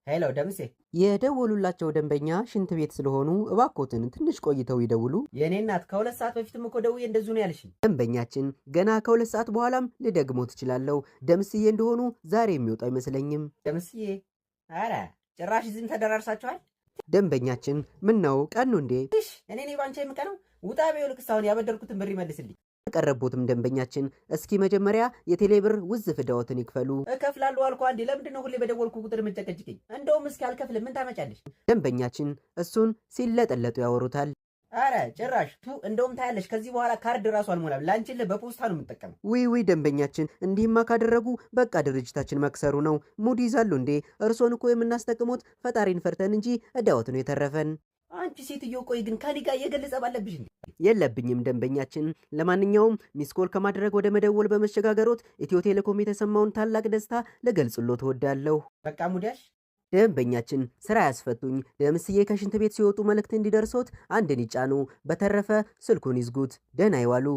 Hello ደምሴ። የደወሉላቸው ደንበኛ ሽንት ቤት ስለሆኑ እባኮትን ትንሽ ቆይተው ይደውሉ። የእኔ እናት፣ ከ2 ሰዓት በፊትም እኮ ደውዬ እንደዚሁ ነው ያልሽኝ። ደንበኛችን፣ ገና ከ2 ሰዓት በኋላም ልደግሞ ትችላለሁ። ደምስዬ እንደሆኑ ዛሬ የሚወጡ አይመስለኝም። ደምስዬ፣ ኧረ ጭራሽ እዚህም ተደራርሳችኋል። ደንበኛችን፣ ምን ነው ቀኑ እንዴ? እሽ፣ እኔ ነኝ ባንቺ የምቀነው? ውጣ በይው፣ ልቅስ አሁን ያበደርኩትን ብር ይመልስልኝ። ቀረቦትም ደንበኛችን፣ እስኪ መጀመሪያ የቴሌ ብር ውዝፍ ዕዳዎትን ይክፈሉ። እከፍላለሁ አልኩህ አንዴ። ለምንድን ነው ሁሌ በደወልኩ ቁጥር የምትጨቀጭቅኝ? እንደውም እስኪ አልከፍልም፣ ምን ታመጫለሽ? ደንበኛችን፣ እሱን ሲለጠለጡ ያወሩታል። አረ ጭራሽ ቱ። እንደውም ታያለሽ፣ ከዚህ በኋላ ካርድ ራሱ አልሞላም። ላንቺ በፖስታ ነው የምጠቀመው። ውይ ውይ ደንበኛችን፣ እንዲህማ ካደረጉ በቃ ድርጅታችን መክሰሩ ነው። ሙድ ይዛሉ እንዴ? እርሶን እኮ የምናስጠቅሞት ፈጣሪን ፈርተን እንጂ ዕዳዎት ነው የተረፈን። አንቺ ሴትዮ፣ ቆይ ግን ከኔ ጋር የግል ጸብ አለብሽ እንዴ? የለብኝም ደንበኛችን። ለማንኛውም missed call ከማድረግ ወደ መደወል በመሸጋገሮት ኢትዮ ቴሌኮም የተሰማውን ታላቅ ደስታ ልገልጽሎት እወዳለሁ። በቃ ሙዲያሽ። ደንበኛችን፣ ስራ ያስፈቱኝ። ደምስዬ ከሽንት ቤት ሲወጡ መልእክት እንዲደርሶት አንድን ይጫኑ። በተረፈ ስልኩን ይዝጉት። ደህና ይዋሉ።